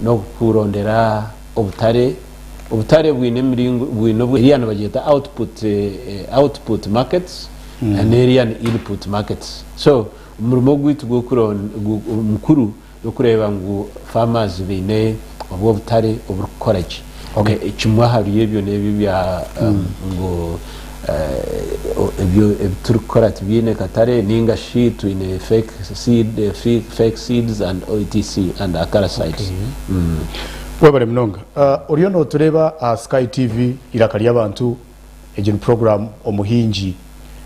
N'okurondera obutare, obutare bwine emiringo, bwine obu eriya nibagyeta output, output markets n'eriya ni input markets. So omurimo gwaitu gw'okuron mukuru n'okureeba ngu farmers baine obwo obutare oburikukora gye. Kimwe ahari ebyo n'ebyo ebya ngu ebyo ebi turikukora tibiine katare ninga shi twine fake seed, fake seeds and etc and acaricides. Webare munonga. Oriyo notureeba aha Sky TV Eiraka ry'Abantu, egi ni puroguraamu Omuhingi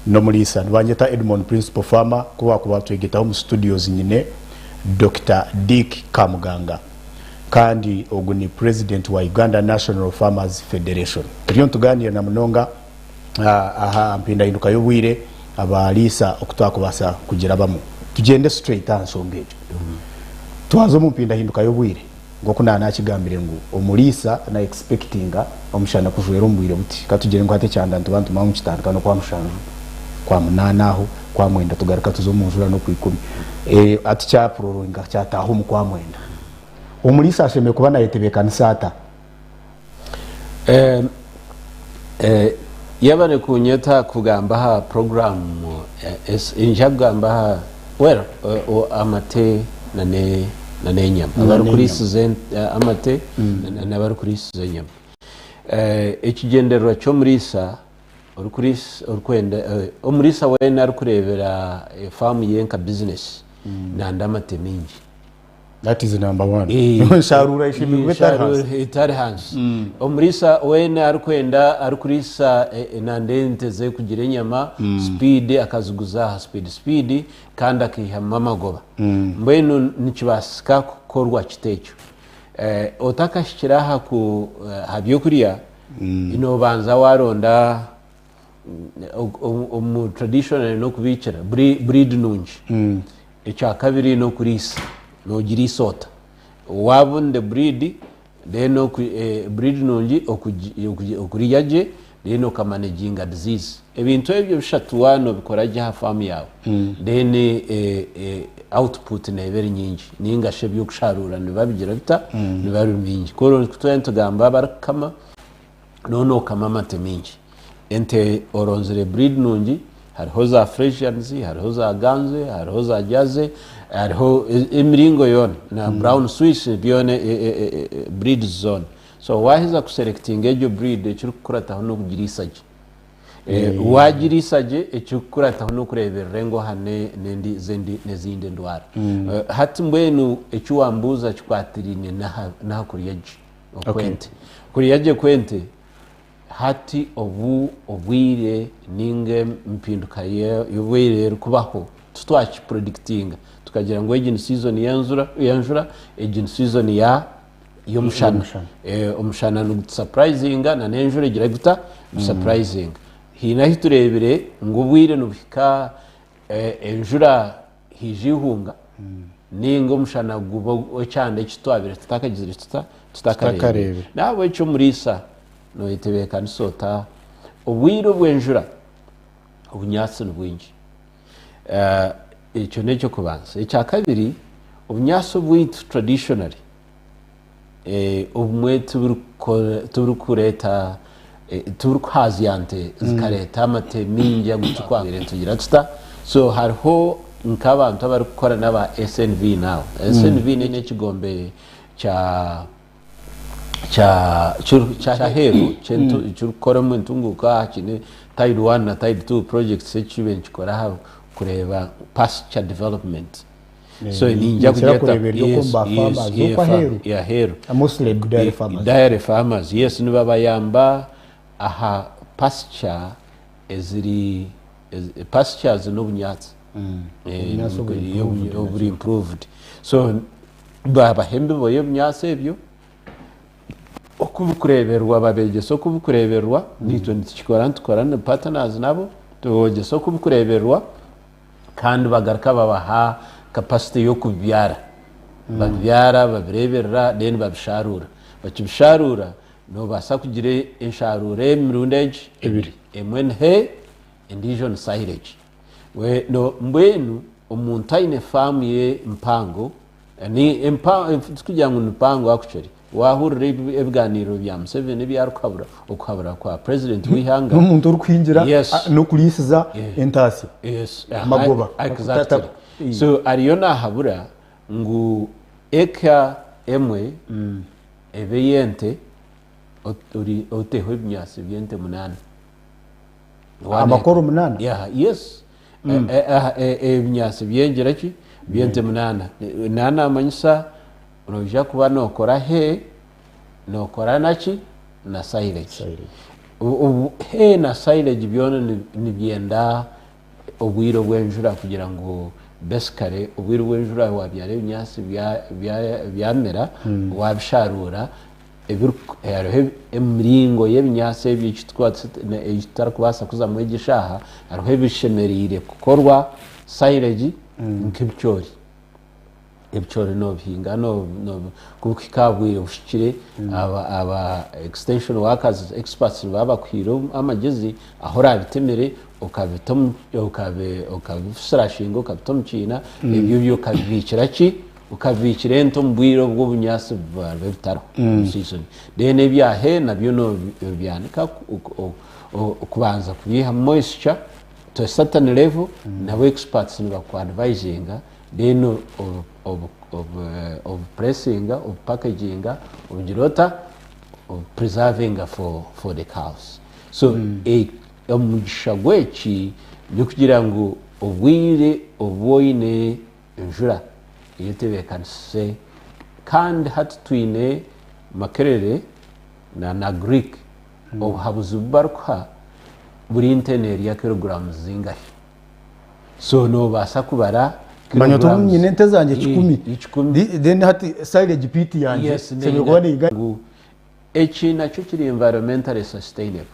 n'Omuriisa. Nibanyeta Edmond Principal Farmer, ku baakuba batwegetaho omu studios nyine Dokita Dick Kamuganga. Kandi ogu ni President wa Uganda National Farmers Federation. Turiyo nitugaaniira na munonga aha mpindahinduka y'obwire, abariisa oku twakubaasa kugirabamu. Tugyende straight aha nshonga egyo. Twaza omu mpindahinduka y'obwire, nk'oku naaba naakigambire ngu omuriisa na expectinga omushana kujwera omu bwire buti. Ka tugire ngu hati ekyanda nituba nitumanya ngu nikitandika n'Okwamushanju, Okwamunaana aho, Okwamwenda tugaruka tuza omu njura n'Okwikumi. Hati kyaprolonga kyataaha omu Kwamwenda. Omuriisa ashemereire kuba nayetebeekanisa ata? Yebare kunyeta kugamba aha puroguraamu nja kugamba aha well amate n'enyama abarikuriisiza amate n'abarikuriisiza enyama. Ekigyendererwa ky'omuriisa orikwenda omuriisa weena arikureebera faamu ye nka bizinesi nanda amate maingi. That is number one. Ensharuura eshemereire kuba etari hansi. Etari hansi. Omuriisa weena arikwenda arikuriisa nanda ente ze kugira enyama speed akaziguza aha speed speed kandi akaihamu amagoba. Mbwenu nikibaasika kukorwa kita ekyo? Otakahikire aha ku aha byokurya noobanza waaronda omu traditionally n'okubiikira breed nungi. Ekyakabiri n'okuriisa, noogiriisa ota? Waabona breed then breed nungi okurya gye then okamanaginga disease. Ebintu ebyo bishatu waaba noobikora gye aha faamu yaawe then output neeba eri nyingi ninga shi eby'okusharuura nibiba bigira bita? Nibiba biri bingi. Ku twaba nitugamba abarikukama, nooba nookama amate maingi. Ente oronzire breed nungi, hariho za Fresians, hariho za Guernsey, hariho za Jersey, hariho emiringo yoona na Brown Swiss byona breeds zoona. So waaheza kuselectinga egyo breed ekirikukurataho n'okugiriisa gye. Waagiriisa gye ekirikukurataho n'okureeberera engoha n'ezindi endwara. Hati mbwenu eki wambuuza kikwatiraine n'aha kurya gye okw'ente. Kurya gye kw'ente Hati obu obwire ninga empinduka y'obwire erikubaho titwakipuredikitinga tukagira ngu egi ni sizoni y'enjura, egi ni sizoni y'omushana. Omushana nigutusapurayizinga na n'enjura egira guta? Etusapurayizinga. Haine ahu tureebire ngu obwire nibuhika enjura haija eihunga ninga omushana guba ekyanda eki twabire tutakagizire tuta? Tutakareebire. Nahabwekyo omuriisa noyetebeekanisa ota obwire obw'enjura obunyaatsi ni bwingi. Ekyo n'eky'okubanza. Ekyakabiri, obunyaatsi obwaitu traditionally obumwe tiburikureeta tiburikuhaazya nte zikareeta amate maingi agu twabaire nitugira tuta so hariho nk'abantu abarikukora n'aba SNV now. SNV n'ekigombe kya kya ky'aheeru kirikukora omu entunguuka aha kiine Tide One na Tide Two projects ekibaire nikikora aha kureeba pasture development. So ninja Nikira kugyeta kureeberwa yes, omu ba yes, farmers yeah, okwo aheeru. aheeru. Mostly dairy farmers. Dairy farmers, yes, nibabayamba aha pasture eziri pastures n'obunyaatsi. Obunyaatsi oburi improved Oburi improved. So babaha embibo y'ebinyaatsi ebyo, oku bikureeberwa babeegyesa oku bikureeberwa, naitwe nitukikora nitukora na partners nabo, tubogyesa oku bikureeberwa kandi bagaruka babaha capacity y'okubibyara. Babibyara, babireeberera then babisharuura. Bakibisharuura, noobaasa kugira ensharuura emirundi egi ebiri. Emwe ni hay, endiijo ni silage. Mbwenu omuntu aine faamu ye mpango. Ni empa tikugira ngu ni mpango actually. Wahurira ebiganiiro bya Museveni ebi arikuhabura, okuhabura kwa president w'eihanga. N'omuntu orikuhingira Yes. n'okuriisiza entaasya. Yes. Amagoba. Exactly. So ariyo nahabura ngu eka emwe ebe ey'ente oteho ebinyaatsi by'ente munaana. Amakoro munaana? Yeah, yes. Ebinyaatsi by'engira ki? By'ente munaana. Naaba namanyisa noija kuba nookora hay, nookora na ki? Na silage. Hay na silage byona nibyenda obwire obw'enjura kugira ngu basically obwire bw'enjura wabyara ebinyaatsi byamera, wabisharuura, hariho emiringo y'ebinyaatsi ebi ei tutarikubaasa kuzamu egi eshaaha, hariho ebishemereire kukorwa silage nk'ebicoori. Ebicoori noobihinga ku birikuhika aha bwire buhikire, aba extension workers, experts nibaba bakuhaire amagyezi ahu orabitemere okabisirashinga okabita omu kiina, ebyo byo okabibiikira ki? Okabibiikira ente omu bwire obu obunyaatsi buba butariho omu season. Then ebya hay nabyo nobyanika kubanza kubiihamu moisture to a certain level, nabo experts nibaku advisinga then obupuresinga, obupakeginga, obugira ota, obupreservinga for the cows. So omugisha gw'eki nikugira ngu obwire obu oine enjura eyetebekanise kandi hati twine Makerere na na Greek obuhabuzi bubarikuha buri nte nerya kilograms zingahi. So nobaasa kubara Manya oti obu nyine ente zangye kikumi, Ikikumi. Then hati silage pit yangye Yes, eshemereire kuba neingahi? Ngu eki nakyo kiri environmentally sustainable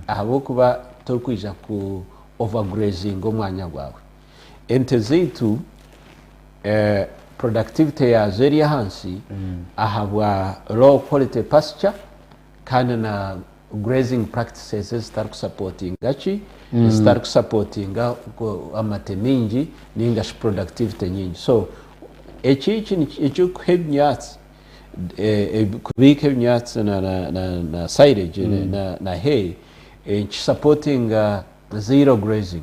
ahabw'okuba torikwija ku overgrazinga omwanya gwawe. Ente zaitu productivity yaazo eri ahansi ahabwa low quality pasture kandi na grazing practices ezitarikusapotinga ki? Ezitarikusapotinga amate maingi ninga shi productivity nyingi. So eki ekirikuha ebinyaatsi, kubiika ebinyaatsi na silage na hay, nikisapotinga zero grazing.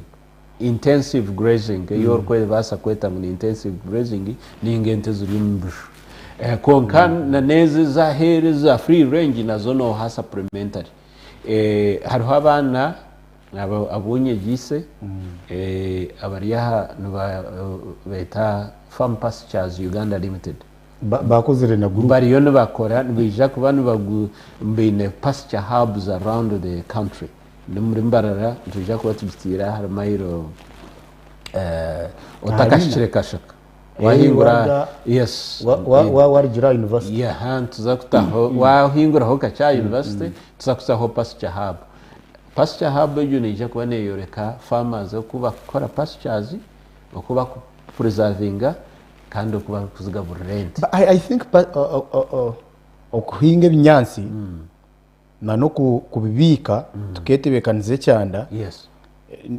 Intensive grazing ei orikubaasa kweta ngu ni intensive grazing ninga ente eziri omu biju. Kwonka na n'ezi ez'aheeru eza free range nazo nooha supplementary. Hariho abaana abu nyegyeise abari aha nibabeeta Farm Pastures Uganda Limited. Bakozire na group. Bariyo nibakora nibaija kuba baine pasture hubs around the country. N'omuri Mbarara nitwija kuba tugitiire ahari mailo otakahikire Kashaka. Wahingura yes. Warugira aha university. Yeah, nituza kutaho wahinguraho kakye aha university tuza kutaho pasture hub. Pasture hub egyo neija kuba neyoreka farmers oku bakukora pastures, oku bakupreservinga kandi oku barikuzigaburira ente. I think okuhinga ebinyaatsi na n'okubibiika tuketebeekaniza ekyanda, Yes.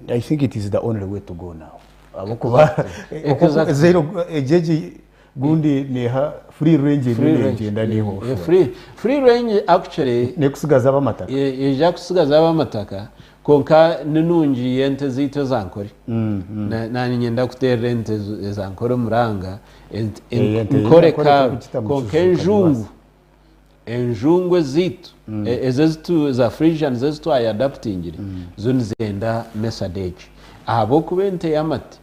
I think it is the only way to go now. Ahabw'okuba Exactly. zero egi egi gundi neha free range eriyo Free range. negyenda neho. Eh, free range actually Nekusigaza ab'amataka. Eija kusigaza ab'amataka kwonka ni nungi y'ente zaitu eza Nkore. Naanye niinyenda kuteerera ente eza Nkore omuranga Eh, ente Nkore y'Enkore cow tokugita mu kwonka kiju enjungu kabibaasa. Enjungu ezaitu, ezi ezitu eza Friesians ezi twayadaptingire, zo nizenda mesadage ahabw'okuba ente y'amate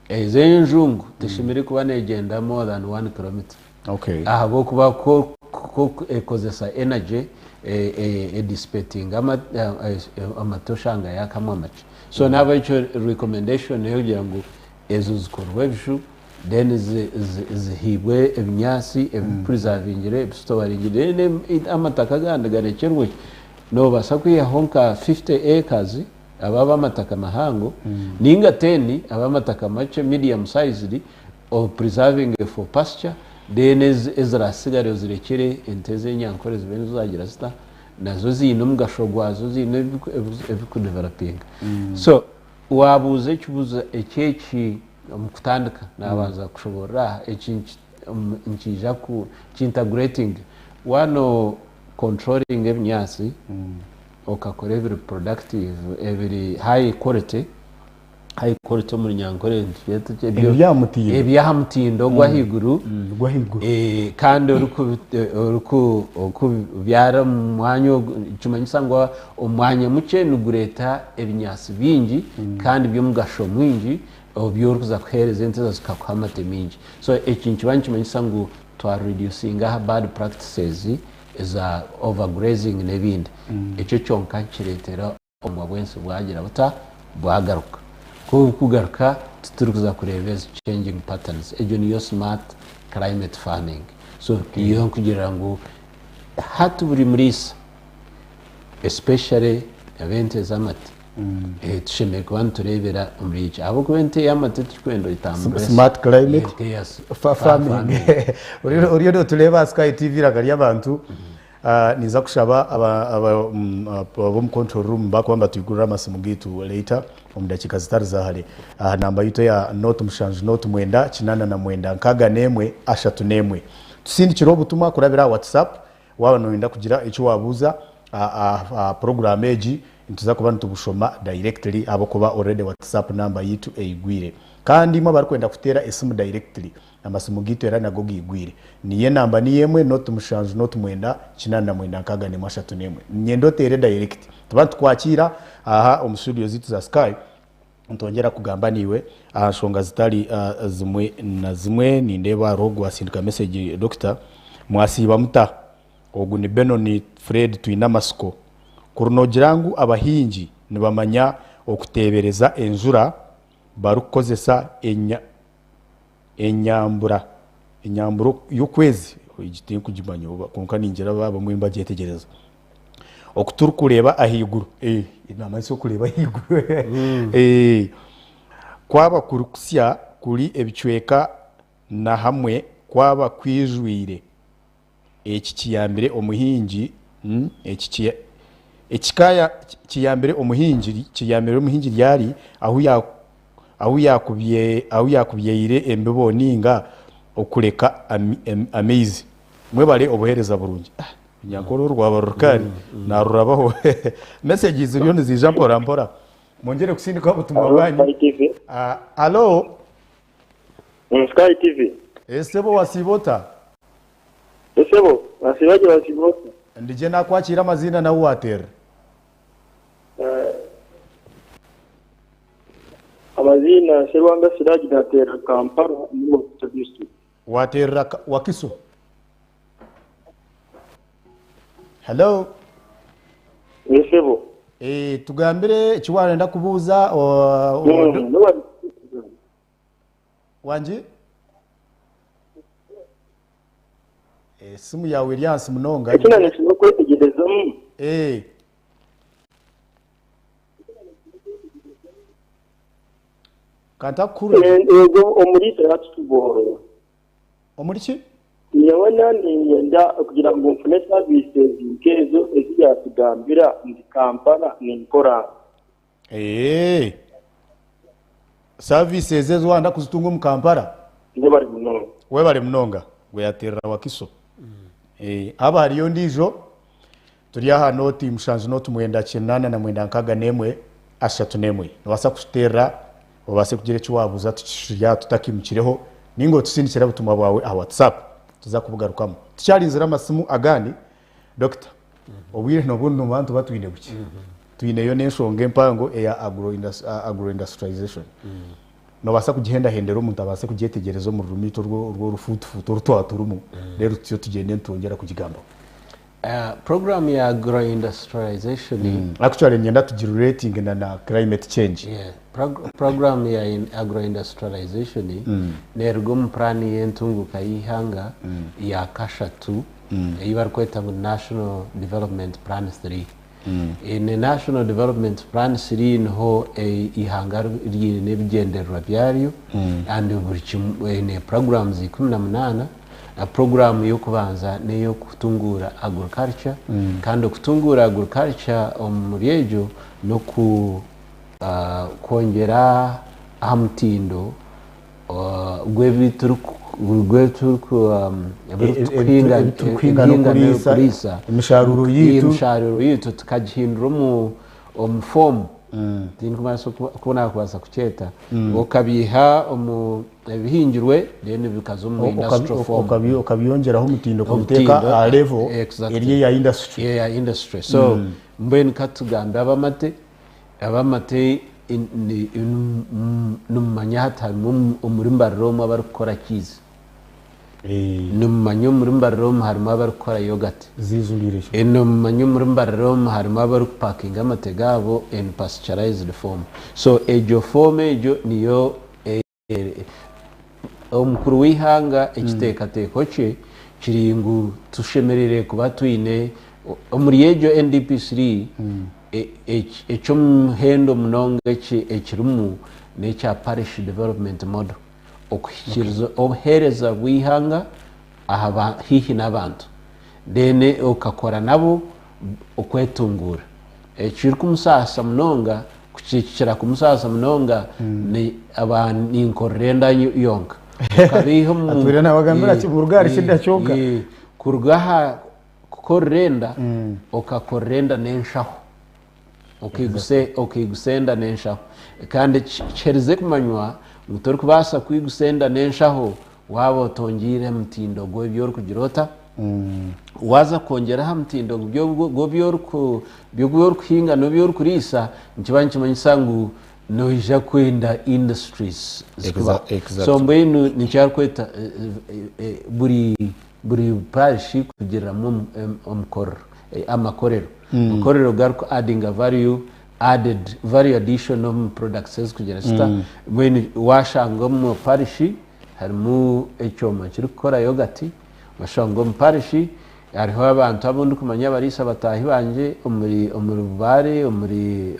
ezi enjungu teshemereire kuba negyenda more than one kilometer Okay. ahabw'okuba ku ku ekozesa energy edisipetinga amate oshanga yakamwa makye. So n'ahabw'ekyo recommendation n'eyokugira ngu ezo zikorwe ebishu then zihiibwe ebinyaatsi ebipurizavingire ebisitowaringire then amataka agandi garekyerwe. Noobaasa kwihaho nka 50 acres aba ab'amataka mahango ninga ten ab'amataka makye medium sized opurizavinge for pasture then eziraatsigare ozirekyere ente ez'enyankore zibe nizo zaagira zita nazo ziine omugasho gwazo ziine ebirikudevelopinga. So waabuuza ekibuuzo eki eki omu kutandika naabanza kushoboorora aha eki. Nikiija ku ki-integrating waaba no controlling ebinyaatsi okakora ebiri productive ebiri high quality, high quality omu Runyankore nitugyeta ki? Ebya aha mutindo. Ebya aha mutindo ogw'ahaiguru Ogw'ahaiguru. Kandi orikubyara omu mwanya ogu nikimanyisa ngu omwanya mukye nigureeta ebinyaatsi bingi kandi by'omugasho mwingi obu orikuza kuheereza ente ezo zikakuha amate maingi. So eki nikiba nikimanyisa ngu twa reducinga aha bad practices eza over grazing n'ebindi. Ekyo kyonka nikireetera obumwa bw'ensi bwagira buta? Bwagaruka. Ku burikugaruka titurikuza kureeba ezi changing patterns. Egyo niyo smart climate farming. So niyo nkugirira ngu hati buri muriisa especially ab'ente z'amate tushemereire kuba nitureebera omuri eki ahabw'okuba ente y'amate turikwenda ogitamburire Smart climate farming. Oriyo notureeba aha Sky TV eiraka ry'abantu, ninza kushaba ab'omu control room bakuba nibatwigurira amasimu gaitu later omu dakiika zitari za hare aha namba yaitu eya nooti mushanju nooti mwenda kinaana na mwenda nkaaga n'emwe ashatu n'emwe. Tusindikire obutumwa kurabira aha WhatsApp Waaba nooyenda kugira eki waabuuza aha puroguraamu egi, nituza kuba nitubushoma directly ahabw'okuba already WhatsApp number yaitu eigwire. Kandi imwe abarikwenda kuteera esimu directly, amasimu gaitu era nago gaigwire. Niyo enamba niyo emwe, nooti mushanju nooti mwenda, kinaana na mwenda nkaaga n'emwe ashatu n'emwe. Niinyenda oteere direct. Nituba nitukwakiira aha omu studio zaitu za Sky. Nitwongyera kugamba naiwe aha nshonga zitari zimwe na zimwe. Nindeeba hariho ogwasindika mesegi Dokita. Mwasiiba muta? Ogu ni Benon Fred Twinamatsiko. Kuri noogira ngu abahingi nibamanya okuteebereza enjura barikukozesa enyambura y'okwezi, egi tinkugimanya kwonka ningira abamwe nibagyetegyereza. Oku turikureeba ahaiguru, namanyisa okureeba ahaiguru, kwaba kurikusya kuri ebicweka na hamwe kwaba kwijwire, eki kiyambire omuhingi, eki kiyambire omuhingi, kiyambire omuhingi ryari ahu yaakubyaire embibo ninga okureka amaizi. Mwebare obuheereza burungi. Nyankore oru rwaba ruri kare narurabaho. Messages ziriyo niziija mpora mpora. Mwongyere kusindika obutumwa bwanyu. Sky TV. Alo. Sky TV. Esebo wasiiba ota? Esebo, wasiiba gye wasiiba ota? Ndi gye nakwakiira amaziina nawe waterera. Amaziina Serwanga Siraji naterera Kampala omuri Wakiso district. Waterera Wakiso? Hello. Esebo. Eh, tugambire eki warenda kubuuza wangi esimu yaawe eri ahansi munonga. Eki nari kwetegyereza. Eh. Kantakuhurira. Yego omuriisa yatutuboorora. Omuri ki? Nyowe niinyenda kugira ngu nfune services nk'ezo ezi yaatugambira ndi Kampala ninkora. Eeh. Services ezo waayenda kuzitunga omu Kampala? Webare munonga. Webare munonga. Ogwo yaateerera Wakiso. Haaba hariyo ondiijo, Turi aha nooti mushanju nooti mwenda kinaana na mwenda nkaaga n'emwe ashatu n'emwe. Noobaasa kututeerera obaase kugira eki waabuuza tukiri aha tutakaimukireho nainga otusindikire obutumwa bwawe aha WhatsApp tuza kubugarukamu. Tukyarinzire amasimu agandi, Dokita, obwire n'obundi nooba nituba twine bukye. Twineyo n'enshonga empango eya agro-industrialization. Noobaasa kugihendahendera omuntu abaase kugyetegyereza omu rurimi rwaitu orw'orufuutufuutu oru twaba turimu reero tutyo tugyende nitwongyera kugigambaho. Puroguraamu ya agro-industrialization. Actually niinyenda tugi relatinge na na climate change. Yeah, puroguraamu ya agro-industrialization neeruga omu puraani y'entunguuka y'eihanga ya kashatu ei barikweta ngu National Development Plan 3. In National Development Plan 3 niho eihanga riine ebigyendererwa byaryo and buri kimwe eine puroguraamu 18. Puroguraamu y'okubanza n'ey'okutunguura agriculture kandi okutunguura agriculture omuri egyo n'oku kwongyera aha mutindo gw'ebi Ebitukuhinga n'okuriisa, emisharuuro yiitu. Emisharuuro yiitu tukagihindura omu foomu, tindikumanya oku nakubaasa kukyeta, okabiiha omu ebihingirwe then bikaza omu industrial form. Okabyongyeraho omutindo kubiteeka aha level eri eya industry. Eya industry. So mbwenu katugambe ab'amate, ab'amate nimumanya hati harimu omuri Mbarara omu abarikukora cheese. Nimumanya omuri Mbarara omu harimu abarikukora yoghurt. Nimumanya omuri Mbarara omu harimu abarikupakinga amate gaabo in pasteurized form. So egyo form egyo niyo omukuru w'eihanga ekiteekateeko kye kiri ngu tushemereire kuba twine omuri egyo NDP3 eky'omuhendo munonga ekirimu n'ekya Parish Development Model, okuhikiiriza obuheereza bw'eihanga haihi n'abantu then okakora nabo okwetunguura. Ekirikumusaasa munonga, kukikira kumusaasa munonga ni aba ninkorera enda yonka. Okabiiha omu Atwire naabagambira ati, Muruge ahari kyenda kyonka. Kuruga aha kukorera enda, okakorera enda n'enshaho. Okaigusa enda n'enshaho. Kandi kiherize kumanywa ngu torikubaasa kwigusa enda n'enshaho waaba otongyeire aha mutindo gw'ebi orikugira ota? Waaza kwongyera aha mutindo gw'ebi orikuhinga n'ebi orikuriisa, nikiba nikimanyisa ngu noija kwenda industries zikubaho. So mbwenu nikyo arikweta buri buri parish kugiriramu omukorero, amakorero. Amakorero gariku addinga value added value addition omu products ezikugira zita, mbwenu washanga omu parish harimu ekyoma kirikukora yogati, washanga omu parish hariho abantu abu ndikumanya abariisa bataahi bangye omuri omuri Bubare omuri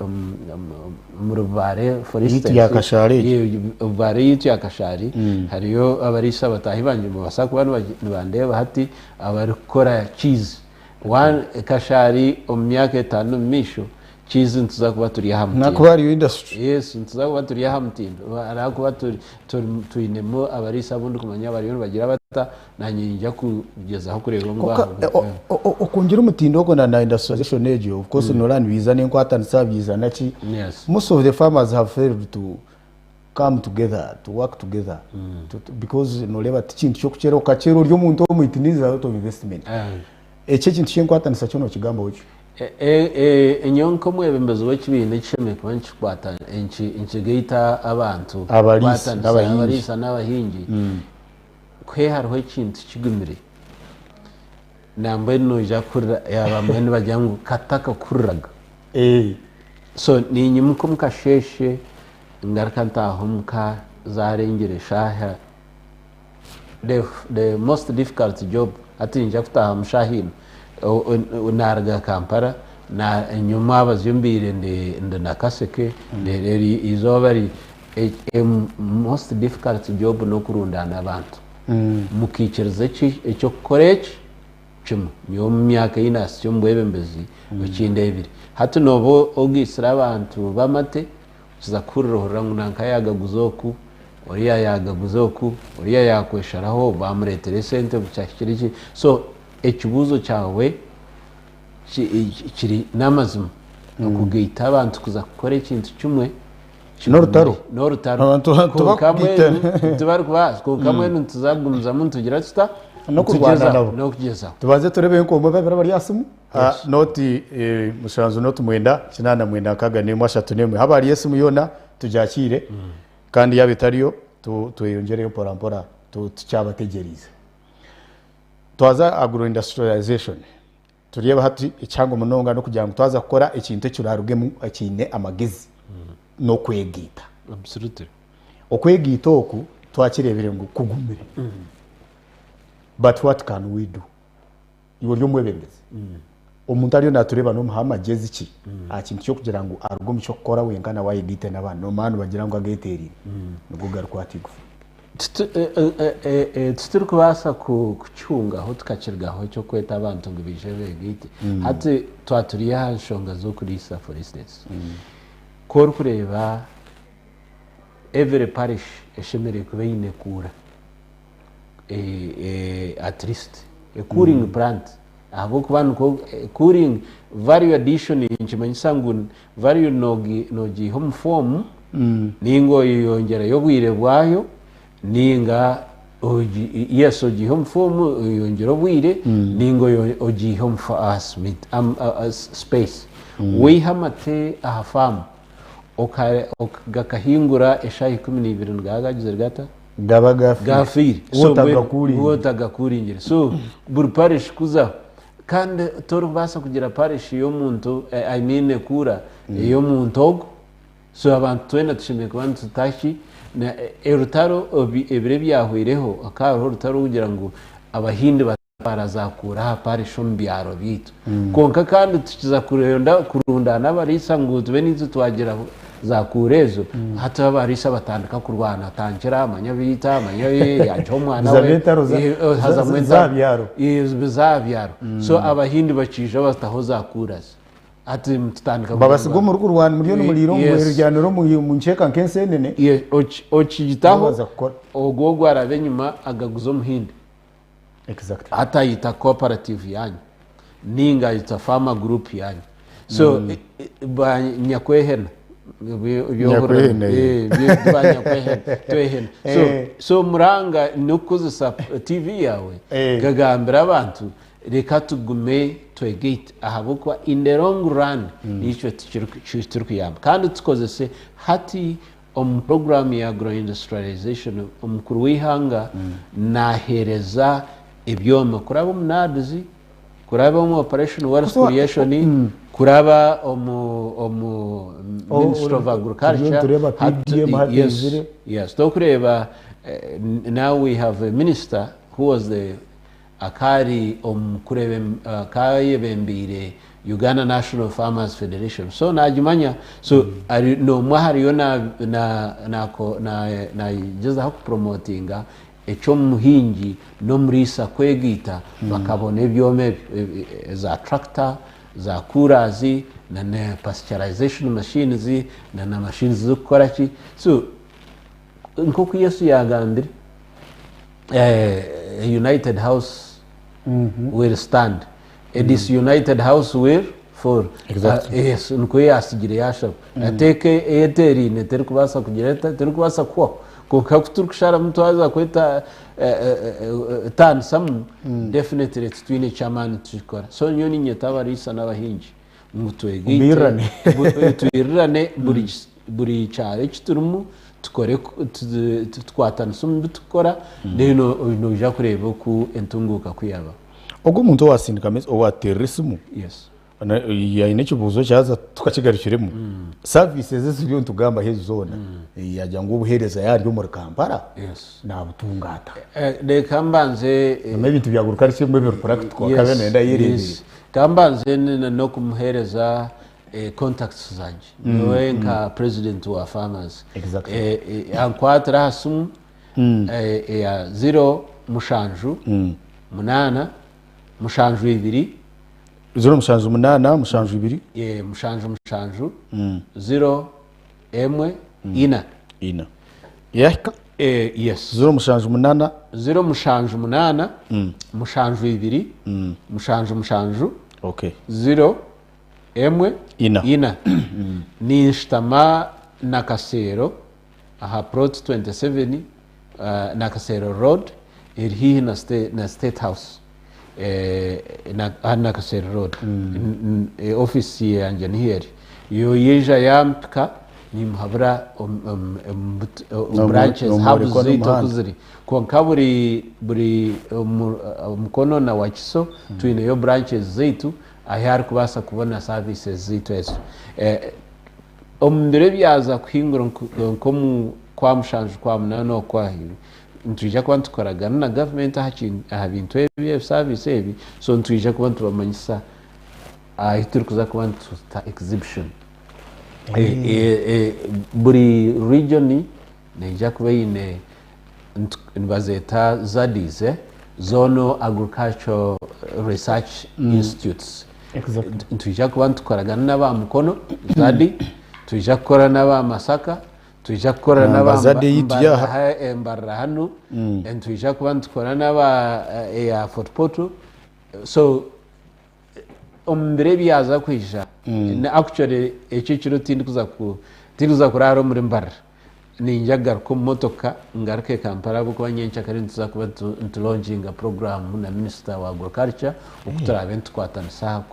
omuri Bubare for Yitu instance ya Kashaari egyo. Bubare yitu ya Kashaari hariyo abariisa bataahi bangye nibabaasa kuba nibandeeba hati abarikukora cheese. One Kashaari omu myaka etaano omu maisho cheese nituza kuba turi aha mutindo. Nakuba hariyo industry. Yes, nituza kuba turi aha mutindo. Ahakuba twinemu abariisa abu ndikumanya bariyo nibagira bata, nanye niinyija kugyezaho kureeba ngu Kwonka okwongyera omutindo ogwo na industrialization egyo, of course noreeba nibiiza n'enkwatanisa, biiza naki. Most of the farmers have failed to come together, to work together because noreeba tikintu ky'okukyera, okakyera ori omuntu omwe it needs a lot of investment. Eki ekintu ky'enkwatanisa kyo nokigambaho ki? Nyowe nk'omwebembezi w'ekibiina ekishemereire kuba nikikwata nikigaita abantu, Abariisa kukwatanisa n'abahingi. abariisa n'abahingi, ku hariho ekintu kigumire nambwenu noija kuhurira yaaba mbwenu nibagira ngu katakakuhuriraga. So ninyimuka omu kasheeshe ngaruka ntaaha omuka zaarengire eshaaha the, the most difficult job hati ninja kutaaha omu shaaha ina naruga Kampala na enyuma abazyo mbaire ndi, ndi Nakaseke eri izooba ri most difficult job n'okurundaana abantu mukaikiriza eki eky'okukora eki kimwe nyowe omu myaka ei naasitsya omu bwebembezi ekindeebire hati nooba ogaitsire abantu b'amate Okiza kuhurira ohurira ngu nanka yaagaguza oku, oriya yaagaguza oku, oriya yaakwesharaho, baamureetera esente ngu kyahikire ki. So ekibuuzo kyawe kiri n'amazima. Okugaita abantu kuza kukora ekintu kimwe N'orutaro. N'orutaro. Abantu Kwonka tibakugaitana. mbwenu tibarikubaasa. Kwonka mbwenu nituza kugumizamu nitugira tuta? N'okurwana Nitugyezaho, nabo. N'okugyezaho. Tubanze tureebe nk'omwe babiri abari aha simu. Noti mushanju noti mwenda kinaana mwenda nkaaga n'emwe ashatu n'emwe. Haaba hariyo esimu yoona tugyakiire kandi yaaba etariyo tweyongyereyo mpora mpora tukyabategyereize. Twaza agro industrialization tureebe hati ekihango munonga n'okugira ngu twaza kukora ekintu ekirarugemu ekiine amagezi n'okwegaita. Okwegaita oku twakireebire ngu kugumire but what can we do? Iwe ori omwebembezi. Omuntu ariyo naatureeba noomuha amagezi ki aha kintu ky'okugira ngu aruge omu ky'okukora wenka nawe ayegaite n'abandi? Noomanya nibagira ngu ageeteeraine nigo garikwata eigufa. Titurikubaasa kukihungaho tukakirugaho eky'okweta abantu ngu baije beegaite. Hati twaba turi aha nshonga z'okuriisa for instance, ku orikureeba every parish eshemereire kuba eine kuura. At least a cooling plant ahabw'okuba nikwo cooling value addition nikimanyisa ngu value nogiiha omu form ninga oyongyerayo obwire bwayo ninga yes ogiiha omu form oyongyera obwire ninga ogiiha omu space. Waiha amate aha faamu gakahingura eshaaha 12 nigaba gagizire gata? Gaba gafiire. Gafiire. So mbwenu otagakuringire. So buri parish kuzaho kandi torikubaasa kugira parish y'omuntu I mean ekuura ey'omuntu ogwo. So abantu twena tushemereire kuba nituta ki? Orutaro ebiro ebyahweireho hakaba hariho orutaro kugira ngu abahindi barazakuura aha parish omu byaro byaitu. Kwonka kandi tukiza kurenda kurundaana abariisa ngu tube niitwe twagira zakuura ezo, hati abariisa batandika kurwana, tankira, manya biita, manya yagiha omwana Biza we. by'entaro Hazamu za entaro. byaro. Biza aha byaro. So abahindi bakiija bataho zakuura ze. Hati tutandika kugira Babasiga ngu omu rikurwana muriyo nimuriira omu Yes. ruryaniro omu nkyeka nk'ensenene. Okigitaho Nibo baza kukora. ogwo ogwo araba enyima agaguza omuhindi. Exactly. Hati ayita cooperative yanyu ninga ayita farmer group yanyu so ba nyakwehena Nyakwehena, eh. ba nyakwehena twehena so so muranga nokukozesa TV yawe gagambira abantu reka tugume twegaite ahabwokuba in the long run nikyo turikuyamba kandi tukozese hati Omu puroguraamu ya Agro-industrialization, omukuru w'eihanga naaheereza ebyoma kuraba omu NAADS, kuraba omu Operation Wealth Creation, kuraba omu omu Ministry of Agriculture. Nitureeba PDM hati eizire. Yes, torikureeba now we have a minister who was the Akaari omu akayebembeire Uganda National Farmers Federation so nagimanya so ari nomwe ahariyo nagyezaho kupromotinga ekyomuhingi nomuriisa kwegaita bakabona ebyoma ebyo za tractor, za coolers na na pasteurization machines na na machines z'okukoraki so nkoku Yesu yagambire. A united house will stand, a disunited house will fall. Exactly. Yes, nikwo yaasigire yaashaba. Ateeka eyeteeraine terikubaasa kugira eta, terikubaasa kuhwaho. Kwonka ku turikusharamu twaza kweta taanisamu, definitely titwine ky'amaani tukikora. So nyowe niinyeta abariisa n'abahingi ngu twegaite, Mwirirane. twirirane buri Buri kyaro eki turimu tukore tukwatanise omu bi turikukora then noija kureeba oku entunguuka ku yaabaho. Ogwo omuntu owasindika message owaterera esimu Yes. aine ekibuuzo kyaza tukakigarukiremu services eziriyo nitugambaho ezi zoona yagira ngu obuheereza yaaba ari omuri Kampala Yes. nabutunga ata? Reka mbanze Harimu ebintu bya agriculture ebimwe ebiri practical akaba nayenda ayereebere. Yes. Ka mbanze n'okumuheereza Contacts zangye nyowe nka president wa farmers Exactly. Ankwatire aha simu eya ziro mushanju munaana mushanju ibiri 078 72 mushanju mushanju ziro emwe ina. Ina. Yahika? Yes. 078. 078 72 77 Okay. ziro Emwe, Ina. ina. Ninshutama Nakasero aha plot 27 Nakasero road eri haihi na na state house aha Nakasero road. Office yangye niho eri. Yo yaija yampika nimuhabura omu branches hubs Nomworeka zaitu oku n'omuhanda. ziri. Kwonka buri buri Mukono na Wakiso twineyo branches zaitu ahu arikubaasa kubona services zaitu ezo. Omu biro ebyaza kuhingura nk'omu Kwamushanju, Kwamunaana okwo ahu, nitwija kuba nitukoragana na gavumenti aha bintu ebi, ebi service ebi, so nitwija kuba nitubamanyisa ahu turikuza kuba nituta exhibition. Buri region neija kuba eine nibazeeta ZARDIs, Zonal Agricultural Research Institutes. Nitwija kuba nitukoragana n'aba Mukono, ZARDI, nitwija kukora n'aba Masaka, Nitwija kukora Na n'aba Mbaza Day Mbarara turi aha. Mbarara hanu, nitwija kuba nitukora n'aba eya Fort Portal. So omu biro ebyaza kwija, actually ekyo ekiro tindikuza ku tindikuza kuraara omuri Mbarara. Niinyija kugaruka omu motoka ngaruke Kampala ahabw'okuba nyenkyakare nituza kuba nitulonkinga puroguraamu na minisita wa agriculture oku turaabe nitukwatanisa aha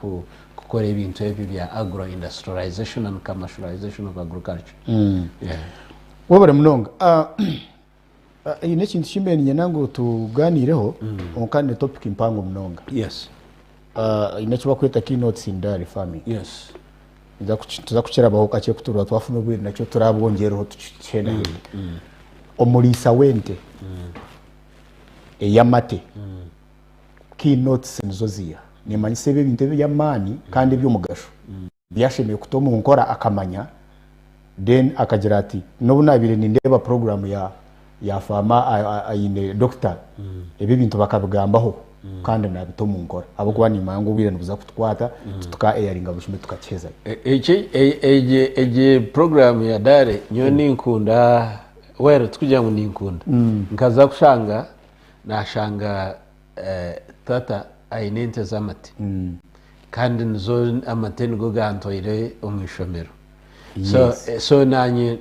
kukora ebintu ebi bya agro industrialization and commercialization of agriculture. Yeah. Webare munonga. Ah, ah, Eine ekintu kimwe niinyenda ngu tuganiireho kwonka ni topic mpango munonga. Yes. Ah, eine eki barikweta keynotes in dairy farming. Yes. Nituza kukirabaho kakye kutureba twafuna obwire nakyo turabwongyereho tukihendahende. Omuriisa w'ente ey'amate key notes nizo ziiha? Nimanyisa ebi ebintu eby'amaani kandi eby'omugasho ebi ashemereire kuta omu nkora akamanya then akagira ati n'obu nabaire nindeeba program ya farmer aine doctor ebi ebintu bakabigambaho kandi nabita omu nkora ahabw'okuba nimanya ngu obwire nibuza kutukwata tituka airinga buri kimwe tukakihezayo. Eki egi program ya dairy nyowe ninkunda, well tikugira ngu ninkunda, nkaza kushanga nashanga tata aine ente z'amate kandi nizo amate nigo gantwaire omu ishomero. So, so nanye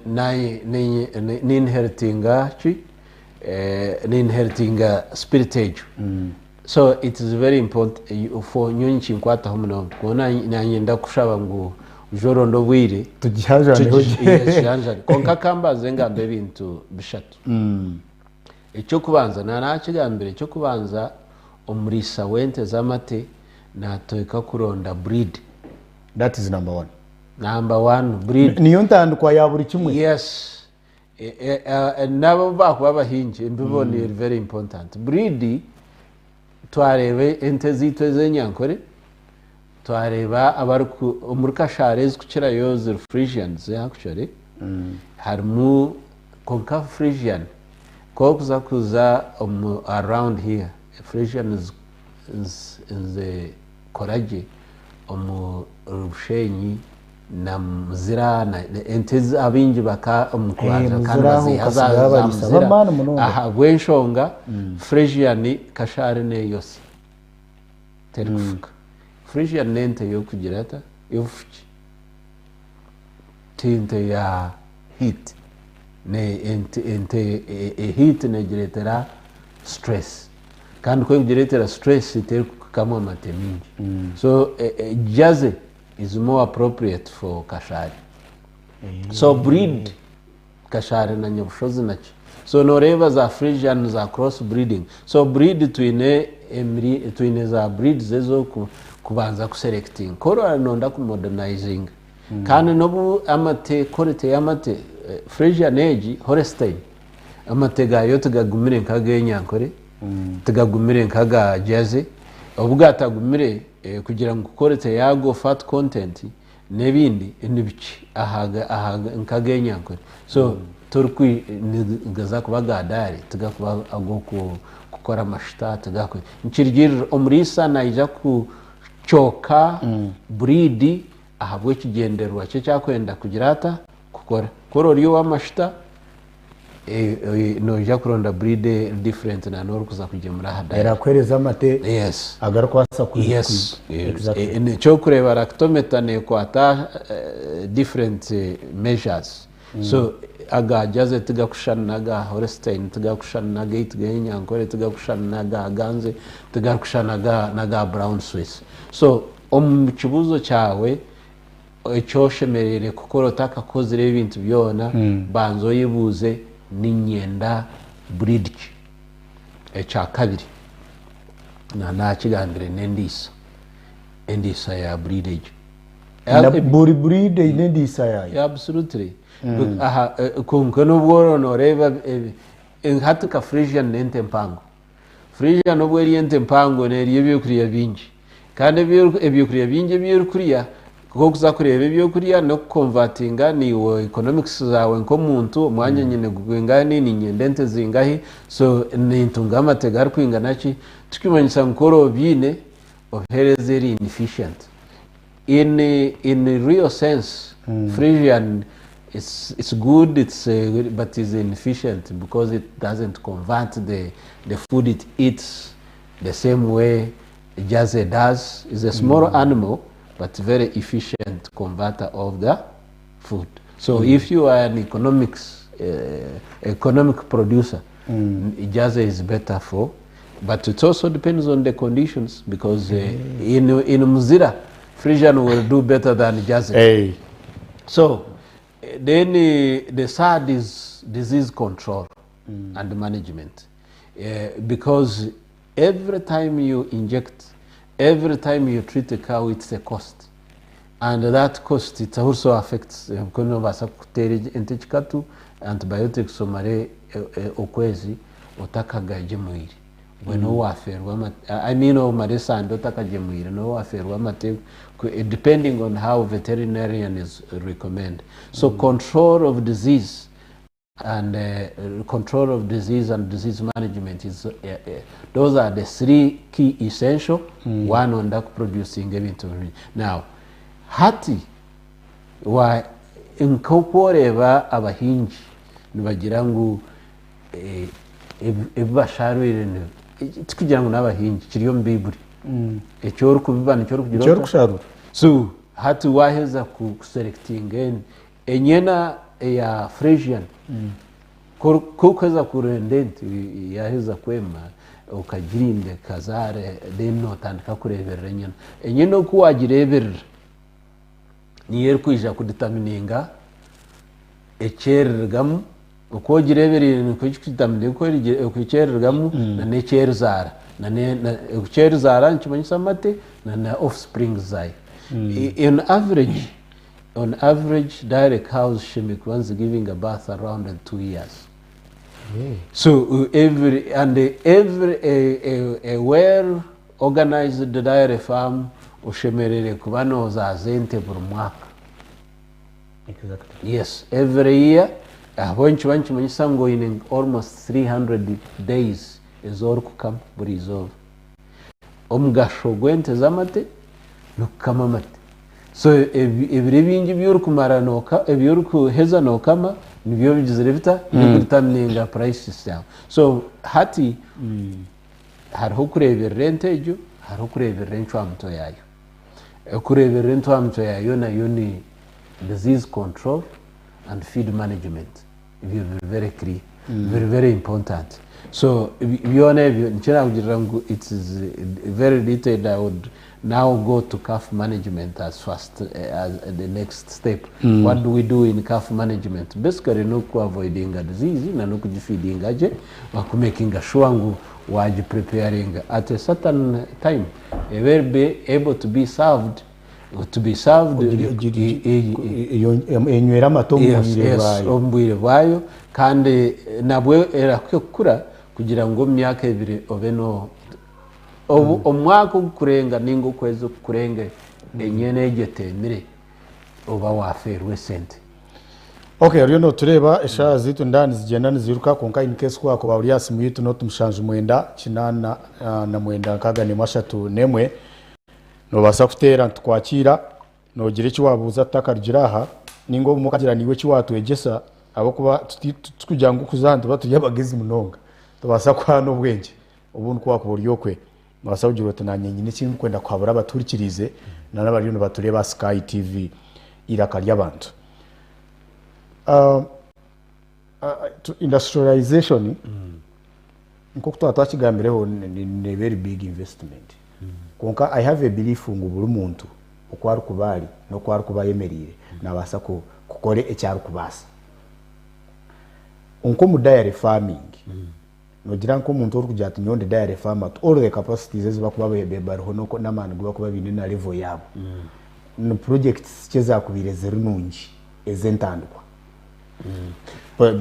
ninheritinga ki ninheritinga spirit egyo. So it is very important for nyowe nikinkwataho munonga. Kwonka nanye ndakushaba ngu ije oronde obwire Tugijanjaneho gye. Tugijanjane. Kwonka kambanze ngambe ebintu bishatu. Eky'okubanza, naakigambire, eky'okubanza omuriisa w'ente z'amate naateekwa kuronda breed. That is number one. Number one, breed. Niyo ntandikwa ya buri kimwe. Yes. Nabo baakuba abahingi, embibo ni very important. Breed, twareeba ente zaitu ez'enyankore, twareeba abariku omuri Kashaara ezikukirayo ziri Friesians actually, harimu kwonka Friesian ku orikuza kuza omu around here, Friesian nizikora gye omu Bushenyi na Muzira ente abaingi baka omu kubanza Eh, kandi Muzira aho baziiha ukasigayo za abariisa Muzira b'amaani munonga. Ahabw'enshonga Friesian Kashaara neeyosya terikufuka. Friesian n'ente y'okugira eta y'obufuki ti nte ya heat. Ente heat negireetera stress kandi ku erikugireetera stress terikukamwa amate maingi. So Jersey is more appropriate for Kashaari. So breed Kashaari na Nyabushozi naki. So noreeba za Friesian za cross breeding. So breed twine twine za breeds ezokubanza ku selecting. Ku oraba noyenda ku modernizinga kandi n'obu amate quality y'amate Friesian egi Holstein amate gaayo tigagumire nk'ag'enyankore, tigagumire nk'aga Jersey. Obu gatagumire kugira ngu quality yaago fat content n'ebindi ni bikye aha nk'ag'enyankore. So nigaza kuba aga dairy tigakuba ag'okukora amashita. Nikirugirira omuriisa naija kucooka breed ahabw'ekigyendererwa kye eki arikwenda kugira ata kukora. Ku ori ow'amashita noija kuronda breed eri different na n'orikuza kugyemura aha dairy. Erakuheereza amate Yes. agarikubaasa ku Yes. Exactly. Ekyokureeba lactometer nekwata different measures. So aga Jersey tigakushushana n'aga Holstein, tigakushushana n'agaitu g'enyankore, tigakushushana n'aga Ganze, tigakushushana n'aga Brown Swiss. So omu kibuuzo kyawe eki oshemereire kukora otakakozire ebintu byona, banza oyebuuze niinyenda breed ki? Ekyakabiri, naakigambire n'endiisa, endiisa ya breed egyo. Na buri breed eine endiisa yaayo. Absolutely. Aha, kwonka n'obu ora nooreeba hati nka Friesian n'ente mpango. Friesian obu eri ente mpango neerya ebyokurya bingi. Kandi ebyokurya bingi ebi erikurya, ku orikuza kureeba ebyokurya n'okuconvertinga naiwe economics zaawe nk'omuntu, omwanya nyine gwingani, niinyenda ente zingahi, so nintunga amate garikwingana ki, tikimanyisa ngu ku oraba obiine obiheereze eri inefficient. In real sense, Friesian It's, it's good, it's, but is inefficient because it doesn't convert the, the food it eats the same way Jersey does. It's a small animal, but very efficient converter of the food. So if you are an economics, economic producer, Jersey is better for, but it also depends on the conditions because in Muzira, Friesian will do better than Jersey. Hey. So then the third is disease control and management. Because every time you inject, every time you treat a cow, it's a cost. And that cost, it also affects, kuko nobaasa kuteera ente ekikatu, antibiotics omare okwezi otakagagemwire. Obwe niho wafeerwa amate, I mean omare esande otakagemwire, niho wafeerwa amate, depending on how veterinarian is recommend. So control of disease and control of disease and disease management is those are the three key essential one on that producing ebintu birungi. Now hati wa nk'okworeeba abahingi nibagira ngu ebi basharwire tikugira ngu n'abahingi, kiri omu Biibuli, eki orikubiba nikyo orikugira. Eki orikusharura. So hati waheza kuselectinga enyena eya Friesian, kuheza kurenda ente yaheza kwema, okagirinda ekazaara, then notandika kureeberera enyena. Enyena oku wagireeberera niyo erikwija kudetermininga ekyerirugamu. Oku ogireeberire nikwo kikudetermininga ekyerirugamu na n'ekyerizaara. Ekyerizaara nikimanyisa amate na offsprings zaayo. On average, dairy cows should be giving a birth around 2 years. So every and every a well organized dairy farm oshemerere kuba nozaaza ente buri mwaka. Yes, every year. Aho nikiba nikimanyisa ngu oine almost 300 days ez'orikukama buri izooba. Omugasho gw'ente z'amate n'okukama amate. So ebiro ebingi ebyorikumara noka ebyorikuheza nokama nibyo bigizire bita birikudetermininga prices yawe. So hati hariho okureeberera ente egyo, hariho okureeberera encwamuto yaayo. Okureeberera encwamuto yaayo nayo ni disease control and feed management. Ebyo biri very clear, biri very important. So byona ebyo nikyo nakugirira ngu it is very detailed. I would now go to calf management as first, as the next step. What do we do in calf management? Basically nokuavoidinga disease na nokugifeedinga gye, bakumakinga sure ngu wagipreparinga at a certain time ebe be able to be served. Enywera amata omu bwire bwayo. Omu bwire bwayo, kandi nabwe erakwiye kukura kugira ngu omu myaka 2 obe no omwaka ogukurenga ninga okwezi okukurenga enyena egyo etemire, oba wafeerwa esente. Okay, oriyo notureeba, eshaaha ziitu ndani zigyenda niziruka, kwonka in case kwakuba ori aha simu yitu, noti 7 98 61 31, nobaasa kuteera nitukwakira, nogira eki wabuuza tutakarugira aha, ninga obumwe okagira niiwe eki watwegyesa, ahabw'okuba tikugira ngu kuza aha nituba turi abagezi munonga, tubaasa kuhaana obwengye. Obundi ku wakuba ori okwe, nobaasa kugira oti nanye nyine eki ndikwenda kuhabura abatuhurikiriize na n'abariyo nibatureeba aha Sky TV, Iraka ry'Abantu. Industrialization nk'oku twaba twakigambireho ni very big investment, kwonka I have a belief ngu buri muntu oku arikuba ari n'oku arikuba ayemereire nabaasa kukora eki arikubaasa. Nk'omu dairy farming, nogira nk'omuntu orikugira ati nyowe ndi dairy farmer, to all the capacities ezi bakuba bariho n'amaani gu bakuba baine na level yaabo, ni projects ki ezakubaire ziri nungi ez'entandikwa,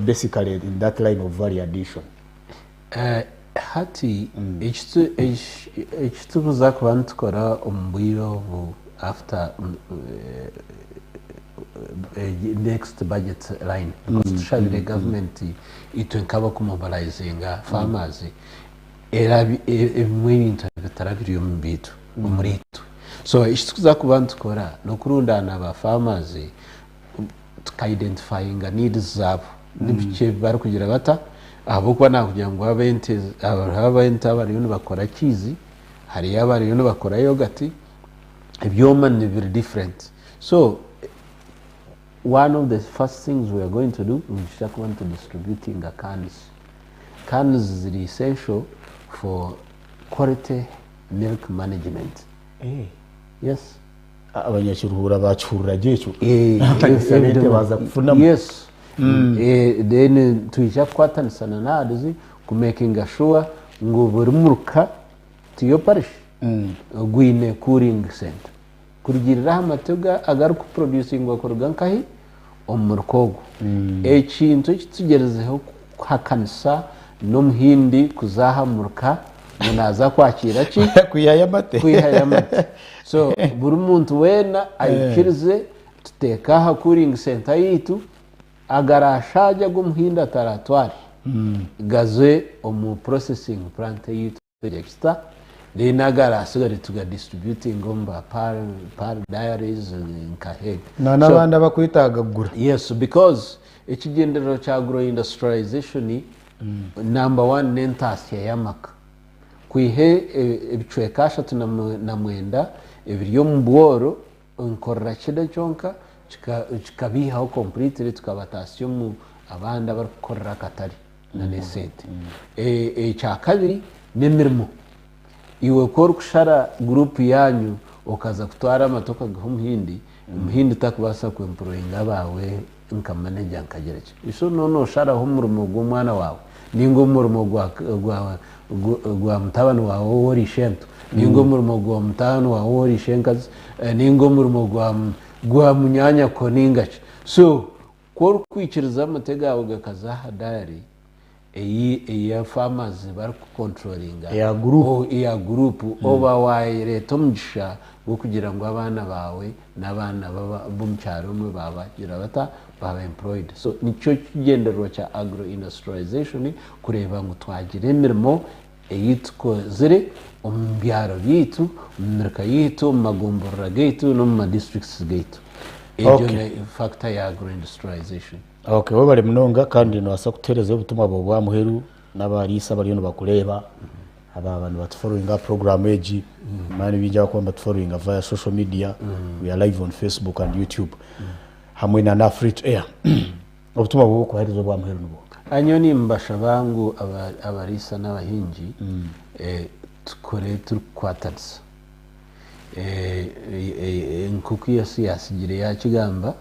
basically in that line of value addition? Hati eki tukuza kuba nitukora omu bwire obu after next budget line, because tushabire government itwe nk'abakumobilizinga farmers, ebimwe ebintu bitarabiri omu biitu omuri itwe. So eki tukuza kuba nitukora n'okurundaana ba farmers. Aka identifyinga needs zaabo nibiki ebi barikugira bata ahabw'okuba nakugira ngu ab'ente hariho ab'ente abariyo nibakora cheese hariyo abariyo nibakora yoghurt ebyoma nibiri different so one of the first things we are going to do nituza kuba nitu distributinga cans cans ziri essential for quality milk management yes. Abanyakiruhura bakihurira gye ekyo abarisa b'ente baaza kufunamu. Yes. Then twija kukwatanisa na NAADS ku makinga sure ngu buri muruka tiyo parish gwine cooling center kurugiirira aha mate agarikuproducingwa kuruga nkahi omu muruka ogwo. Ekintu eki tugyerizeho kuhakanisa n'omuhindi kuza aha muruka ngu naaza kwakiira ki? Kwihayo amate. Kwihayo amate. So buri muntu weena aikirize tuteeke aha cooling center yaitu agarashaagye agu omuhindi ataratware gaze omu processing plant eyaitu Ekita then agarasigare tuga distributinge omu ba Pearl Diaries nka Heg. Na n'abandi abakwetaaga kugura. Yes, because ekigyendererwa kya agro industrialization number one n'entaasya y'amaka. Kwiha ebicweka 39 ebiri omu bworo nkorera kine kyonka kikabiihaho completely tukabataasya omu abandi abarikukorera akatare na n'esente. Ekyakabiri n'emirimo. Iwe ku orikushara guruupu yaanyu okaza kutwara amate okagaha omuhindi, omuhindi takubaasa ku employinga abaawe nka manager nkagira ki. So nooba noosharaho omurimo gw'omwana waawe ninga omurimo gwa mutabani waawe ou ori ishento ninga omurimo gwa mutabani waawe ou ori ishenkazi ninga omurimo gwa munyaanyako ninga ki. So ku orikwikiriza amate gaawe gakaza aha diary ei eya farmers barikucontrollinga Eya group. Eya group oba wareeta omugisha gw'okugira ngu abaana baawe n'abaana b'omu kyaro omwe baabagira bata baaba employed. So nikyo kigyendererwa kya agro industrialization kureeba ngu twagira emirimo ei tukozire omu byaro byaitu, omu mirika yaitu, omu magomborora gaitu n'omu ma districts gaitu. Egyo ni factor ya agro industrialization. Okay, webare munonga kandi nobaasa kutuheereza obutumwa bwawe bwa muheru n'abariisa abariyo nibakureeba abaaba nibatufollowinga aha program egi manya ni baingi abarikuba nibatufollowinga via social media we are live on Facebook and YouTube hamwe na na free to air obutumwa bwawe bw'okubaheereza obwa muheru nibwo Nyowe nimbashaba ngu abariisa n'abahingi tukore turikukwatanisa. Nk'oku Yesu yaasigire yaakigamba.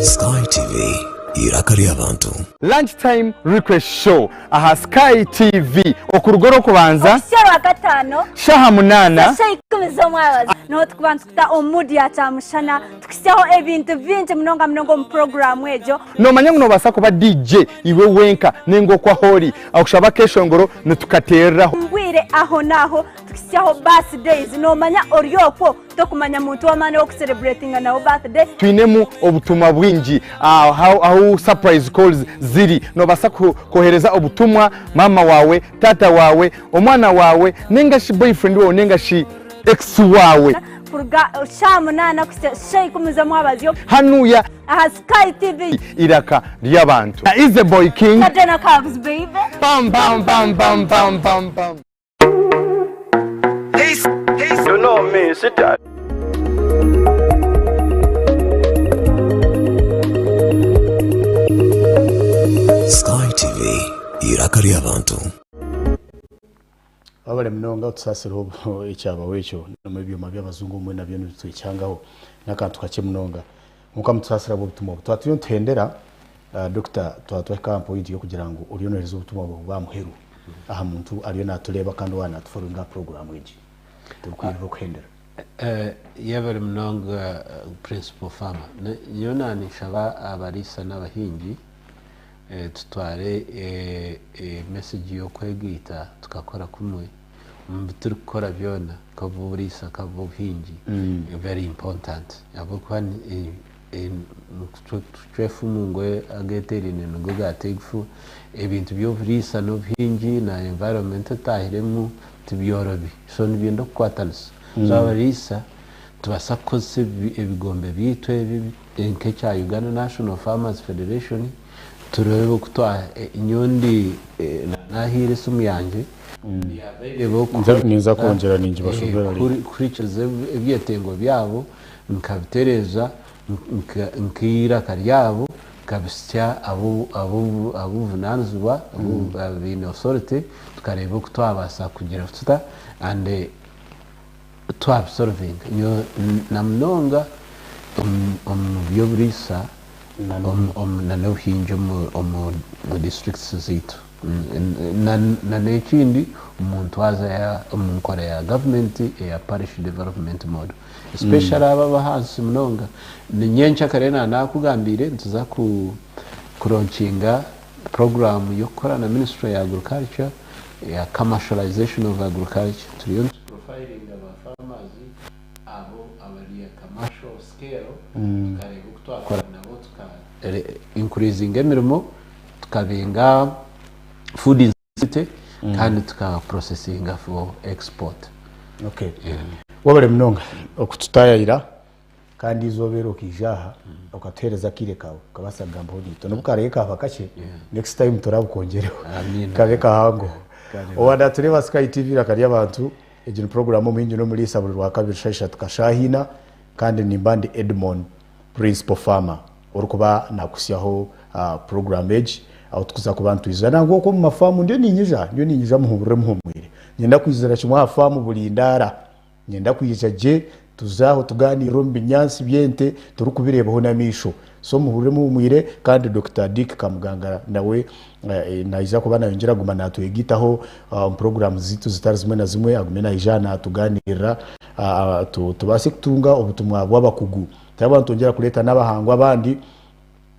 Sky TV, eiraka ry'abantu. Lunch time request show aha Sky TV okuruga orwokubanza. Okuhitsya orwakataano. Shaaha munaana. Shaaha 10 z'omwabazi. Niho turikuba nitukuta omu mood ya kyamushana tukuhitsyaho ebintu bingi munonga munonga omu puroguraamu egyo. Noomanya ngu noobaasa kuba DJ iwe wenka nainga okwo ahu ori, okushaba akeeshongoro nitukateereraho. Omu bwire ahonaaho tukuhitsyaho birthdays. Noomanya ori okwo tokumanya muntu w'amaani ow'okusereburetinga nawe birthday. Twinemu obutumwa bwingi ahu surprise calls ziri. Noobaasa kwohereza obutumwa maama waawe, taata waawe, omwana waawe nainga shi boyfriend waawe nainga shi ex waawe. Kuruga shaaha munaana kuhitsya shaaha ikumi z'omwabazyo. Hanuya. Aha Sky TV. Iraka ry'abantu. Na Easy Boy King. Na Dena Cubs baby. Bam bam bam bam bam bam bam. You know me, sit down. Sky TV, eiraka ry'abantu. Wabare munonga otusaasire obu ekyabaho ekyo nomu ebyoma by'abazungu obumwe nabyo nibitwekyangaho n'akantu kakye munonga kwonka mutusaasire ahabw'obutumwa obu. Twaba turiyo nituhendera Dokita twaba twahika aha point y'okugira ngu oriyo nohereza obutumwa bwawe bwa muheru aha muntu ariyo natureeba kandi owaaba natufollowinga aha puroguraamu egi turikwirira okuhendera. Yebare munonga Principal Farmer. Nyowe naninshaba abariisa n'abahingi tutware message y'okwegaita tukakora kumwe omu biturikukora byona nk'oburiisa nk'obuhingi very important ahabw'okuba nitucwa efumu ngu ageteeraine nigo gaata egufu. Ebintu by'oburiisa n'obuhingi na environment etahiremu. Tibyorobi. So nibyenda okukwatanisa. So abariisa nitubaasa kukozesa ebigombe byaitu ebi nk'ekya Uganda National Farmers Federation tureebe oku twa nyowe ndi nahaire esimu yangye ndi available Ninza kwongyera ningibashomera later. kuhurikiza ebyetengo byabo nkabitereeza nk'eiraka ryabo nkabitsya ab'obuvunanizibwa abaine authority tukareeba oku twabaasa kugira tuta and twabisolvinga. Nyowe na munonga omu by'oburiisa na n'obuhingi omu districts zaitu. Na n'ekindi omu ntwaza omu nkora ya gavumenti eya parish development model. Especially abo abahansi munonga. Nyencakare na nakugambiire nituza ku kuronkinga puroguramu y'okukora na ministry ya agriculture eya commercialization of agriculture. Turiyo nitu profilinga ba farmers abo abari aha commercial scale tukareeba oku twakora nabo tuka increasinga emirimo tukabinga food insecurity kandi tuka processinga for export. Okay. Webale munonga okututayayira kandi eizooba eri okaija aha okatuheereza akaire kaawe okabaasa kugambaho naitwe. N'obu karabe kaaba kakye, next time turabukwongyereho kabe kahango. Owa Natureeba Sky TV Eiraka ry'Abantu, egi ni puroguraamu Omuhingi n'Omuriisa buri Rwakabiri shaaha ishatu kashaaha ina kandi nimba ndi Edmon Principal Farmer orikuba nakuhitsyaho puroguraamu egi ahu turikuza kuba nitwija nangwa okwo omu mafaamu ndiyo niinyija ndiyo niinyija muhurire muhumwire. Niinyenda kwizira kimwe aha faamu buri ndaara. Niinyenda kwija gye tuze aho tugaaniire omu binyaatsi by'ente turikubireebaho n'amaisho. So muhurire muhumwire kandi Dokita Dick Kamuganga nawe naija kuba nayongyera kuguma natwegaitaho omu puroguraamu zaitu zitari zimwe na zimwe agume naija aha natugaaniirira tubaase kutunga obutumwa bw'abakugu. Twaba nitwongyera kureeta n'abahangu abandi,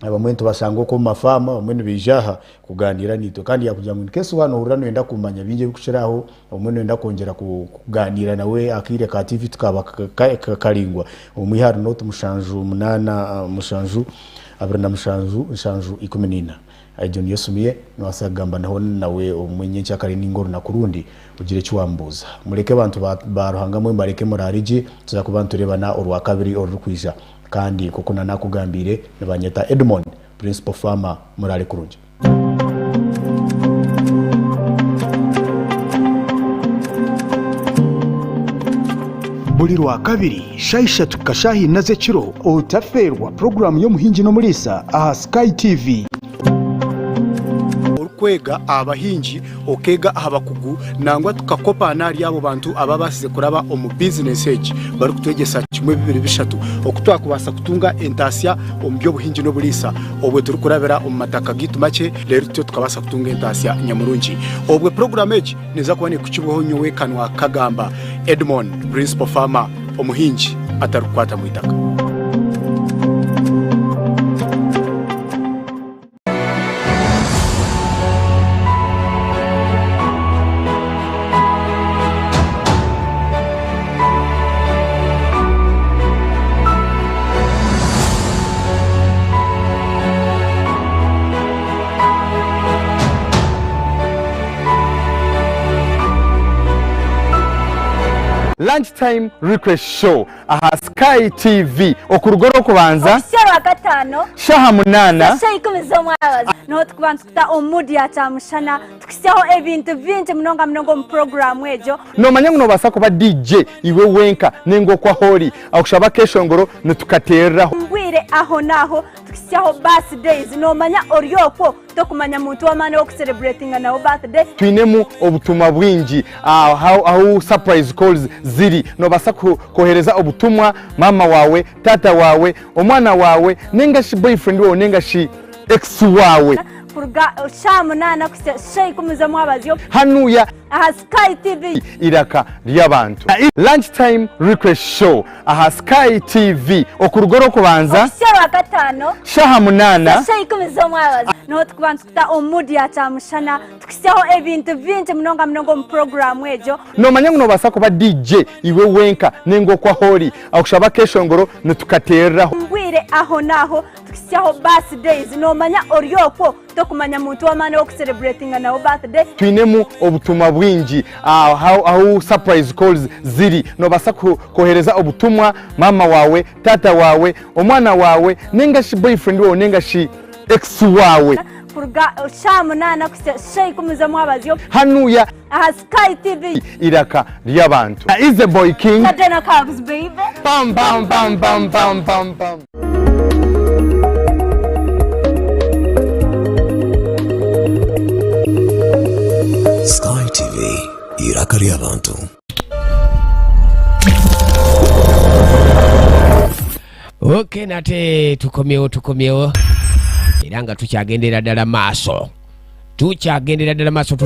abamwe nitubashanga okwo omu mafaamu, abamwe nibaija aha kugaaniira naitwe. Kandi yaakugira ngu in case waaba noohurira nooyenda kumanya bingi ebirikukira aho, obumwe nooyenda kwongyera kugaaniira nawe akaire ka tiivi tikaaba karaingwa, omwihe ahari nooti mushanju munaana mushanju 27 7 14. Egyo niyo esimu ye, noobaasa kugamba nawe nawe obumwe nyenkyakare nainga orunaku orundi ogire eki waamubuuza. Mureke abantu ba Ruhanga mwe mubareke muraare gye, tuza kuba nitureebana Orwakabiri orurikwija. Kandi nk'oku naanakugambiire, nibanyeta Edmond, Principal Farmer. Muraare kurungi. Buri Rwakabiri, shaaha ishatu kuhika shaaha ina z'ekiro, otafeerwa puroguraamu y'Omuhingi n'Omuriisa aha Sky TV. Orikwega aha bahingi, okeega aha bakugu nangwa tukakopaana ahari abo bantu ababaasize kuraba omu bizinesi egi barikutwegyesa kimwe bibiri bishatu oku twakubaasa kutunga entaasya omu by'obuhingi n'oburiisa obwo turikurabira omu mataka gaitu makye reero tutyo tukabaasa kutunga entaasya nyamurungi. Obwo puroguraamu egi neeza kuba neekukibwaho nyowe Kanwa Kagamba Edmond, Principal Farmer, omuhingi atarikukwata mu itaka. Lunch time request show aha Sky TV okuruga orwokubanza. Okuhitsya Orwakataano. Shaaha munaana. Shaaha ikumi z'omwabazi. Niho turikuba nitukuta omu mood ya kyamushana tukuhitsyaho ebintu bingi munonga munonga omu puroguraamu egyo. Noomanya ngu noobaasa kuba DJ iwe wenka nainga oku ahu ori akushaba akeeshongoro nitukateereraho. Omu bwire ahonaaho tukuhitsyaho birthdays. Noomanya ori okwo Tokumanya muntu w'amaani ow'okusereburetinga nawe birthday. Twinemu obutumwa bwingi ahu surprise calls ziri. Nobaasa kohereza obutumwa maama waawe, taata waawe, omwana waawe ninga shi boyfriend waawe ninga shi ex waawe. Kuruga shaaha munaana kuhitsya shaaha ikumi z'omwabazyo. Hanuya. Aha Sky TV. Eiraka ry'abantu. Lunch time request show aha Sky TV okuruga orwokubanza. Okuhitsya Orwakataano. Shaaha munaana. Shaaha ikumi z'omwabazyo. Niho turikuba nitukuta omu mood ya kyamushana tukuhitsyaho ebintu bingi munonga munonga omu puroguraamu egyo. Noomanya ngu noobaasa kuba DJ iwe wenka nainga oku ahu ori akushaba akeeshongoro nitukateereraho. Omu bwire ahonaaho. Tukisyaho birthdays nomanya ori okwo tokumanya muntu w'amaani ow'okucelebratinga nawe birthday. Twinemu obutumwa bwingi ahu surprise calls ziri. Nobasa kohereza obutumwa mama wawe, taata wawe, omwana wawe ninga shi boyfriend wawe ninga shi ex wawe. Kuruga shaaha munaana kuhitsya shaaha ikumi z'omwabazyo. Hanuya. Aha Sky TV. Iraka ry'abantu. Is the boy king. Sajana Cubs baby. Bam bam bam bam bam bam bam. Sky TV, eiraka ry'abantu. Ok, nate tukomyewo, tukomyewo era nga tukyagendera ddala maaso, tukyagendera ddala maaso,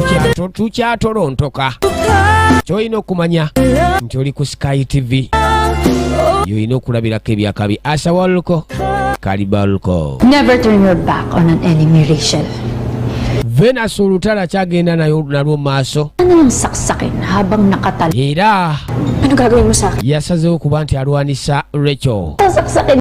tukyatolontoka. Kyolina okumanya nti oli ku Sky TV, yolina okulabirako ebyakabi. Asawalko kalibalko. Never turn your back on an enemy, Rachel. Venus olutalo akyagenda nayo nalwo mu maaso. Ano lang saksakin habang nakatal? Era Ano gagawin mo sa akin? yasazeewo kuba nti alwanisa Rachel. Sasaksakin.